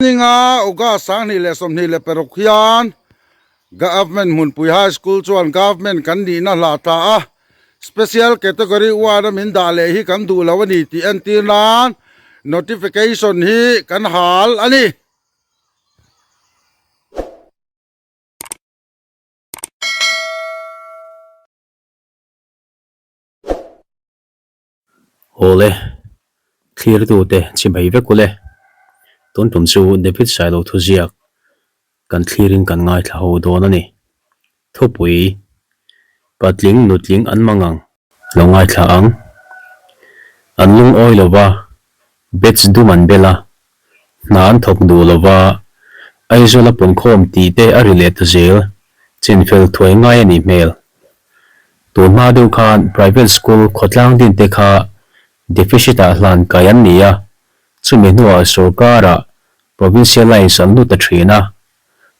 Ninga August 2026 hian Government Hmunpui High School chuan Government kan nihna hlah ta a, Special Category one a min dah leh hi kan duh lo a ni tih entir nan notification hi kan hal a ni. Awle, thlirtute chimei vek ule. Tun tum chu David Sailo thuziak kan thlirin kan ngaithla ho dawn a ni. Thupui, Patling nutling an mang ang. Lo ngaithla ang. An lungawi lo va, Bets dum an bel a, hna an thawk duh lo va, Aizawl a punkhawm tih te a ri leh ta zel, chinfel thuai ngai a nih hmel. Tun hma deuh khan private school khawtlang din te kha deficit ah hlan kai an ni a, chumi hnuah sorkar ah provincialize an lut ta thin a.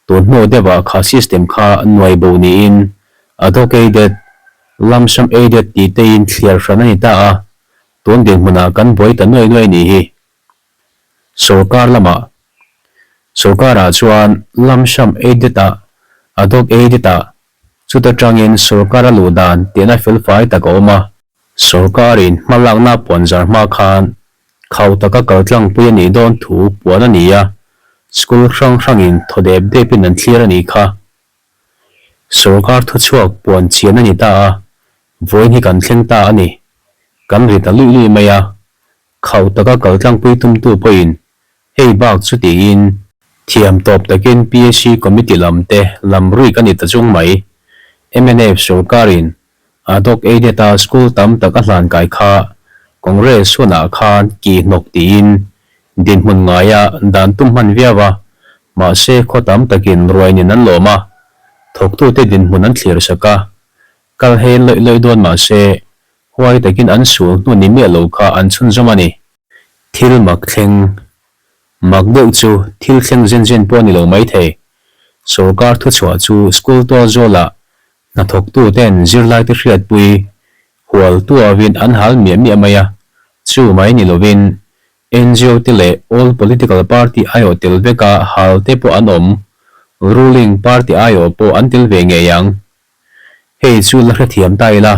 Tun hnu deuh ah kha system kha nuai bo niin ad hoc aided, lump sum aided tih te in thliar hran a ni ta a, tun dinhmun ah kan buai ta nuai nuai nih hi. Sorkar lamah Sorkar ah chuan lump sum aided ah ad hoc aided ah Chuta tangin sorkar a luh dan tihna felfai tak a awm a. Sorkarin hmalakna puanzar hma khan khau taka kaltlangpui a nih dawn thu puan a ni a, school hrang hrangin thaw dep depin an thlir a nih kha. Sorkar thuchhuak puan chian a ni ta a, vawiin hi kan thleng ta a ni. Kan ri ta luih luih mai a, khau taka kaltlangpui tumtu pawhin Hei bak chu tiin thiam tawp takin PAC Committee lam te lam ruik a ni ta chung mai. Mnf sorkarin ad hoc aided a school tam tak a hlan kai kha Congress hunah khan kih hnawk tiin dinhmun ngaia dan tum hman viau a, mahse khaw tam takin ruainin an lawm a, thawktute dinhmun an thlir sak a, kal hein lawih lawih dawn mahse huai takin an sul hnu ni miah lo kha an chhunzawm a ni. Thil mak thleng, Mak deuh chu thil thleng zen zen pawh a ni lo maithei. Sorkar thuchhuah chu school tual zawlah hnathawktu ten zirlaite hriatpui hual tuavin an hal miah miah mai a, chu mai ni lovin ngo te leh all political party aiawh tel veka hal te pawh an awm, ruling party aiawh pawh an tel ve ngei ang. Hei chu la hrethiam ta ila,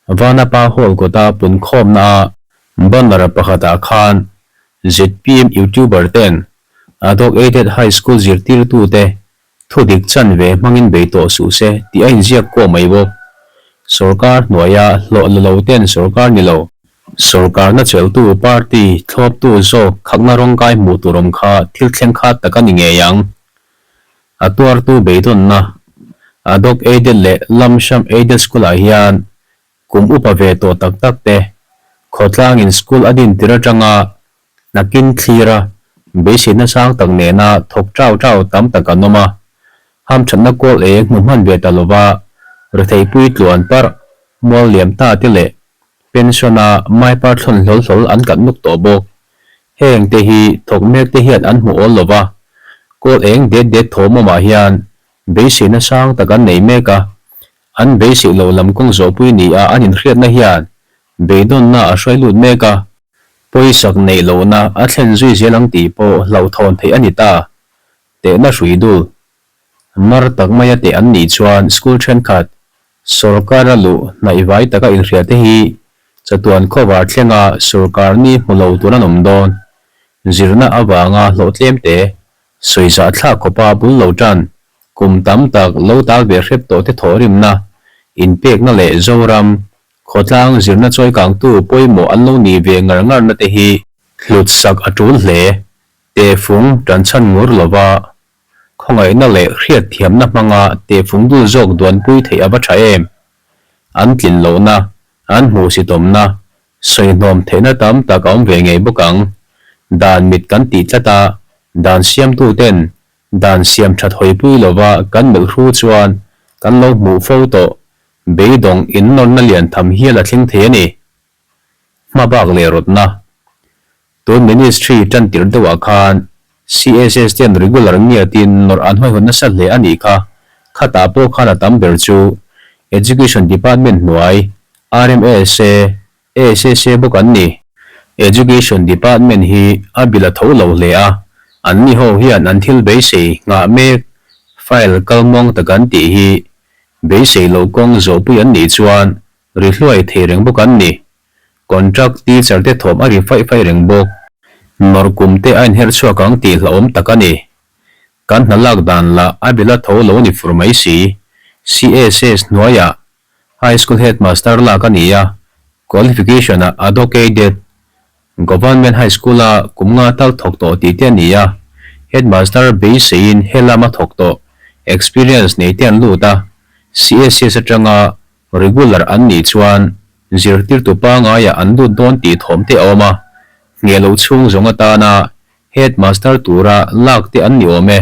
Vanapa Hall kawta punkhawmna a banner pakhatah khan zpm YouTuber ten Adhoc Aided High School zirtirtute thudik chanve hmangin bei tawh suh se tih a inziak kuah mai bawk. Sorkar hnuaia hlawh la lo ten sorkar ni lo, sorkarna cheltu party thlawptu zawk khakna rawngkai hmuh tur awm kha thil thleng khat tak a ni ngei ang. A tuartu beidawnna, Ad hoc Aided leh Lump Sum Aided School-ah hian kum upa ve tawh tak tak te khawtlangin school a din tir atanga nakin thlira beiseina sang tak nena thawk chau chau tam tak an awm a. Hamthatna kawl eng hmu hman ve ta lova retheipui tluan parh mual liam ta te leh pension-a maipar thlawn hlawl hlawl an kat nuk tawh bawk. Heng te hi thawk mek te hian an hmu awl lova, kawl eng det det thawm awmah hian beiseina sang tak an nei mek a, an beisei lo lam kawng zawhpui ni a an inhriatna hian beidawnna a hruai lut mek a, pawisak neih lohna a thlen zui zel ang tih pawh hlauhthawn theih a ni ta. Tehna hrui dul. Mar tak maia teh an nih chuan school thenkhat Sawrkara luh hnaihvai taka inhriate hi chatuan khawvar thlenga sawrkar ni hmu lo tur an awm dawn. Zirna avanga hlawh tlemte, sawiza thlak khawpa bul lo tan, kum tam tak lo tal ve hrep tawhte thawhrimna, inpekna leh Zoram khawtlang zirna chawikangtu pawimawh an lo nih ve ngar ngarna te hi hlutsak a tul hle. Tehfung tanchhan ngur lova Khawngaihna leh hriatthiamna hmanga tehfung dul zawk duanpui theih a va tha em? An tlin lohna, an hmuhsitawmna, sawihnawm theihna tam tak a awm ve ngei bawk ang. Dan mit kan tih tlat a, dan siamtuten dan siam that hawipui lova kan melh hru chuan kan lo hmuh fo tawh beidawng innawrna lian tham hial a thleng thei a ni. Hmabak leh rawtna. Tun Ministry tan tirh deuhah khan CSS ten regular ngiatin nawrh an hawihawt nasa hle a nih kha. Khatah pawh khan a tam ber chu Education Department hnuai RMASA, ASSA bawk an ni. Education Department hi a bil a tho lo hle a. Anni ho hian an thil beisei nghah mek file kal muang tak an tih hi beisei loh kawng zawhpui an nih chuan ri hluai thei reng bawk an ni. Contract teacher te thawm a ri faih faih reng bawk. Nawrh kum te a inher chhuak ang tih hlauhawm tak a ni. Kan hna lak dan lah a bila tho lo ni fur mai si. CSS hnuaiah High School Headmaster lak a ni a, qualification ah Ad-hoc Aided, Government High School a kum nga tal thawk tawh tih te a ni a, Headmaster beiseiin helam a thawk tawh, experience nei te an lut a, CSS atanga regular an nih chuan zirtirtu pangaiah an lut dawn tih thawm te a awm a, ngheh loh chhung zawng atana Headmaster tura lak te an ni awm e,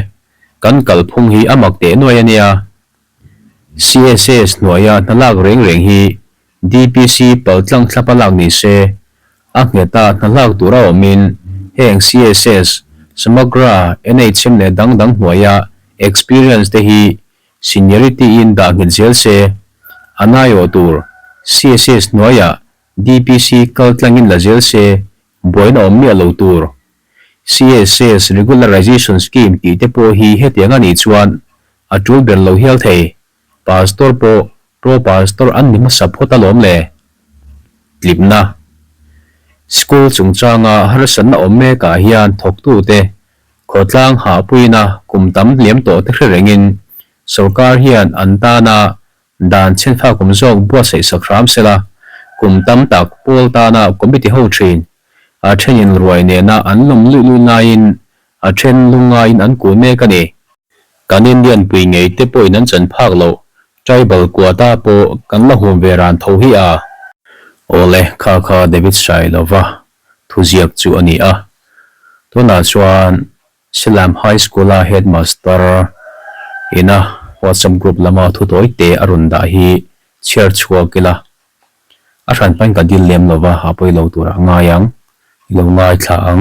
kan kalphung hi a mak teh nuai a nia. CSS hnuaia hna lak reng reng hi DPC paltlang thlapa lak ni se, a ngheta hna lak tur a awmin heng CSS, Samagra, NHM leh dang dang hnuaia experience te hi seniority in dah nghet zel se, a naiawh tur CSS hnuaia DPC kaltlangin la zel se buaina awm miah lo tur. CSS Regularization Scheme tih te pawh hi hetiang a nih chuan a tul ber lo hial thei. Pastor pawh Pro Pastor an ni hmasa phawt alawm le. Tlipna. School chungchanga harsatna awm mekah hian thawktute khawtlang hahpuina kum tam liam tawh te hre rengin sorkar hian an tana Dan chhenfak awm zawk buatsaih sak hram sela, kum tam tak pawl tana committee ho thin, a thenin ruai nena an lawm luih luih laiin a then lungngaiin an kun mek a ni. Kan Indian pui ngei te pawhin an chan phak loh, tribal quota pawh kan la hum ve ran tho hi a. Awle, kha kha David Sailova thuziak chu a ni a, tunah chuan Silam High School-a Headmaster ina WhatsApp group lama thu tawi te a rawn dah hi chhiar chhuak ila, a hran pahin ka dil lem lova a pawi lo turah a ngai ang, i lo ngaithla ang.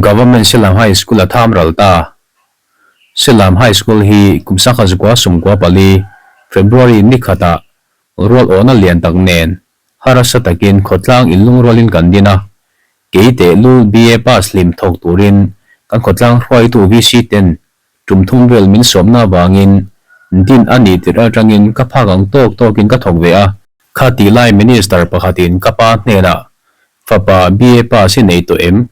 Government Silam High School a tham ral ta. Silam High School hi kum sangha zakua sawmkua pali February ni khatah rual awhna lian tak nen harasa takin khawtlang inlungrualin kan din a, Kei teh lul BA pass hlim thawk turin kan khawtlang hruaitu VC ten tum thum vel min sawmna avangin din a nih tirh atangin ka phak ang tawk tawkin ka thawk ve a. Kha tih lai Minister pakhatin ka pa hnenah, Fapa BA pass i nei tawh em?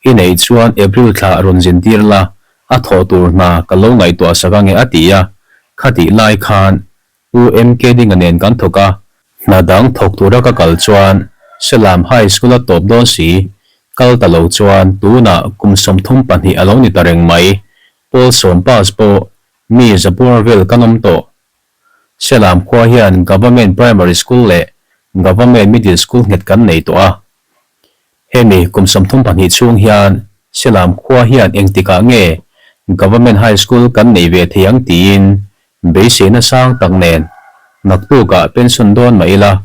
I neih chuan April thla rawn zin tir la, a thawh tur hna ka lo ngaihtuah sak ange a ti a. Kha tih lai khan U MK Dinga nen kan thawk a, hna dang thawk tura ka kal chuan Selam High School a tawp dawn si, kal ta lo chuan tunah kum 32 a lo ni ta reng mai, Paul sawm pass pawh mi zabuar vel kan awm tawh. Selam khua hian Government Primary School leh Government Middle School nghet kan nei tawh a. Hemi kum 32 chhung hian Selam khua hian engtikah nge Government High School kan nei ve thei ang tiin Beiseina sang tak nen naktukah pension dawn mah ila,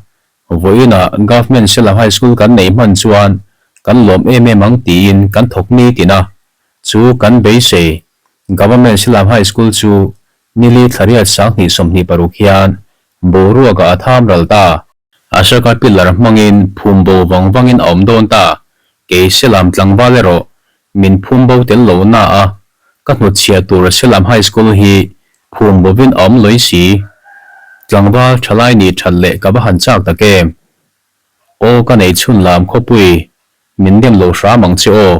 vawiinah Government Selam High School kan neih hman chuan kan lawm em em ang tiin kan thawk ni tin a, chu kan beisei Government Selam High School chu nili thlariat 2026 hian boruakah a tham ral ta. Ashoka pillar hmangin phum bo vang vangin a awm dawn ta, kei Selam tlangval erawh Min phum bo tel lo na a, ka hnutchhiah tur Selam High School hi phum bovin a awm lawih si. Tlangval thalai nih that leh ka va han chak tak em. Aw ka nei chhun lam khawpui, min dem lo hram ang che aw.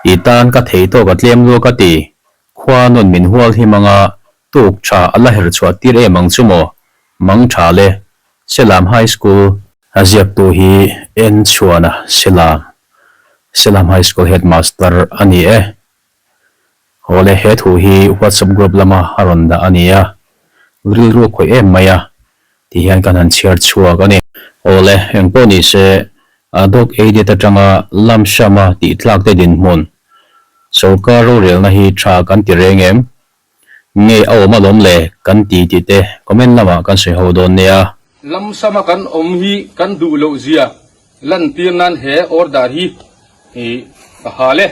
I tan ka thei tawk a tlem lua ka ti, khua nawn min hual him anga tuk tha a la her chhuah tir em ang chu maw, mang tha le, Selam High School. A ziaktu hi En Chhuana Selam Selam High School Headmaster a ni e. Awle he thu hi WhatsApp group lama a rawn dah a ni a, rilru khawih em mai a ti hian kan han chhiar chhuak a ni. Awle eng pawh ni se Dog Aided atanga Lam Shama tih tlak te dinhmun sorkar rorelna hi tha kan ti reng em? Nge a awm alawm le kan ti tih te comment lamah kan sawi ho dawn nia. Lamsama kan awm hi kan duh loh zia lantir nan he order hi ka hal e.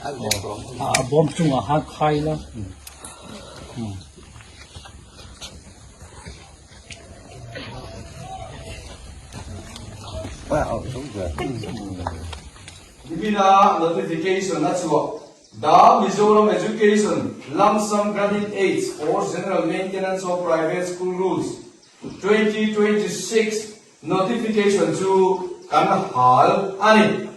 A bawm chungah khan khai la. Nimina notification a chhuah The Mizoram Education Lump Sum Grant Aids for General Maintenance of Private School Rules, 2026 notification chu kan hal a ni.